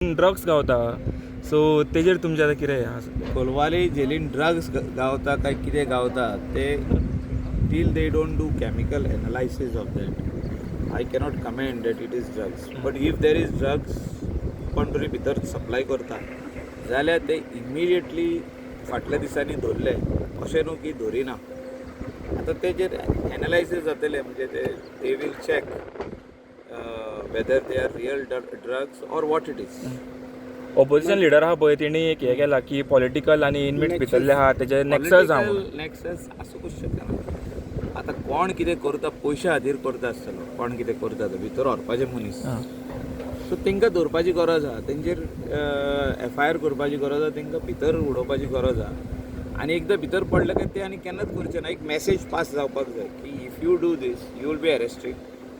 Drugs गावता, so तेजेर तुमचें आतां कितें हें आसा? कोलवाले जेलीन ड्रग्स गावता काय कितें गावता ते, till they don't do chemical analysis of that, I cannot comment that it is drugs. But if there is drugs, कोण तरी भितर सप्लाय करता जाल्यार ते इमिडिएटली फाटल्या दिसांनी धरले, अशें न्हू की धरिना. आतां तेजेर एनालायसीस जातलें, म्हणजे ते they will check whether they are real drugs or what it is. Opposition leader आहा पळय, तेणी एक हें केलां की पॉलिटिकल आनी इनमेट्स भितरले आहा, तेजे नॅक्सस आहा म्हणून. नॅक्सस आसूंकूच शकना. आतां कोण कितें करता, पयशा खातीर करता आसतलो कोण कितें करता तो भितर व्हरपाचे मनीस. सो तांकां दवरपाची गरज आहा, तेंचेर एफआयआर करपाची गरज आहा, तांकां भितर उडोवपाची गरज आहा. आनी एकदां भितर पडले काय ते आनी केन्नाच करचे ना. एक मॅसेज पास जावपाक जाय की if you do this, you will be arrested,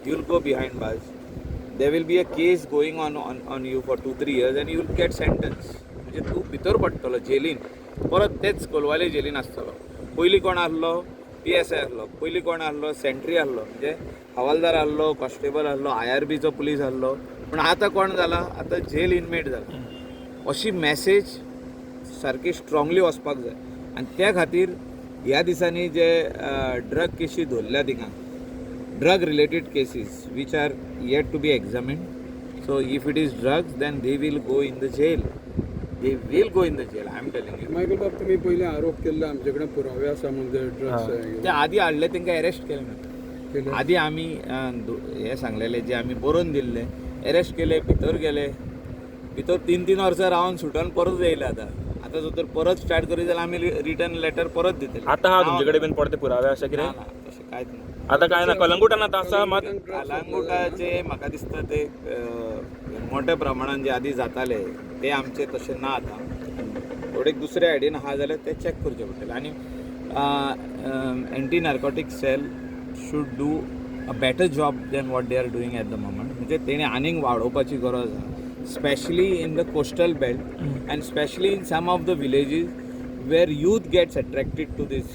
you will go behind bars, there will be a case going on you for 2-3 years and you will get sentence. म्हणजे तूं भितर पडटलो जेलीन, परत तेच कोलवाले जेलीन आसतलो. पयलीं कोण आहलो? पीएसआय आहलो. पयलीं कोण आहलो? सेंट्री आहलो, म्हणजे हवालदार आहलो, कॉन्स्टेबल आहलो, आयआरबीचो पुलीस आहलो. पूण आतां कोण जाला? आतां जेल इनमेट जाला. अशी मॅसेज सारकी स्ट्रॉंगली वचपाक जाय आनी त्या खातीर ह्या दिसांनी जे ड्रग केशी धरल्या थिंगा, drug related cases which are yet to be examined. So if it is drugs, then they will go in the jail. They will go in the jail, I am telling you. Michael बाब, तुमी पयलीं आरोप केल्ले, आमचे कडेन पुरावे आसा म्हणजे ड्रग्स. ते आदी हाडले, तांकां अरेस्ट केले ना. केले. आदी आमी हे सांगलेले, जे आमी बरोवन दिल्ले, अरेस्ट केले, भितर गेले. भितर 3-3 वर्सां रावन सुटोन परत येयले. आतां आतां जर तर परत स्टार्ट करीत जाल्यार आमी रिटर्न लेटर परत दितले. आतां आहा तुमचे कडेन बीन परते पुरावे अशें कितें? ना, तशें कांयच ना. आतां कांय ना? कलंगूटान आतां आसा मात. कलांगुटाचे म्हाका दिसता ते मोठ्या प्रमाणान जे आदी जाताले ते आमचे तशें ना आतां. थोडे दुसऱ्या सायडीन आहा जाल्यार ते चॅक करचे पडटले. आनी anti narcotic cell should do a better job than what they are doing at the moment. म्हणजे तेणी आनीक वाडोवपाची गरज आहा, specially in the coastal belt and specially in some of the villages where youth gets attracted to this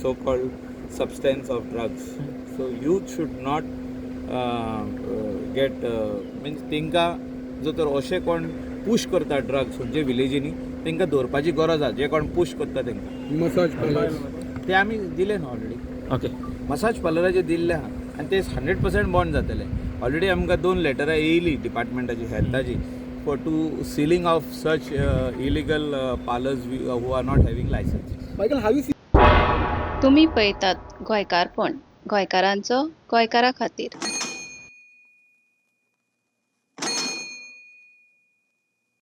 so called substance of drugs. So youth should not get means तांकां जर तर अशें कोण पूश करता ड्रग्स खंयचे विलेजींनी, तांकां दवरपाची गरज आसा, जे कोण पूश करता तांकां. Massage parlour? ते आमी दिले न्हू ऑलरेडी. मसाज पार्लराचे दिल्ले आहा आनी ते 100% बंद जातले. ऑलरेडी आमकां दोन लेटरां येयली डिपार्टमेंटाची, हेल्थाची, for to sealing of such illegal parlours who are not having licence. Michael, have you तुमी पळयतात गोंयकारपण, गोंयकारांचो गोंयकारा खातीर.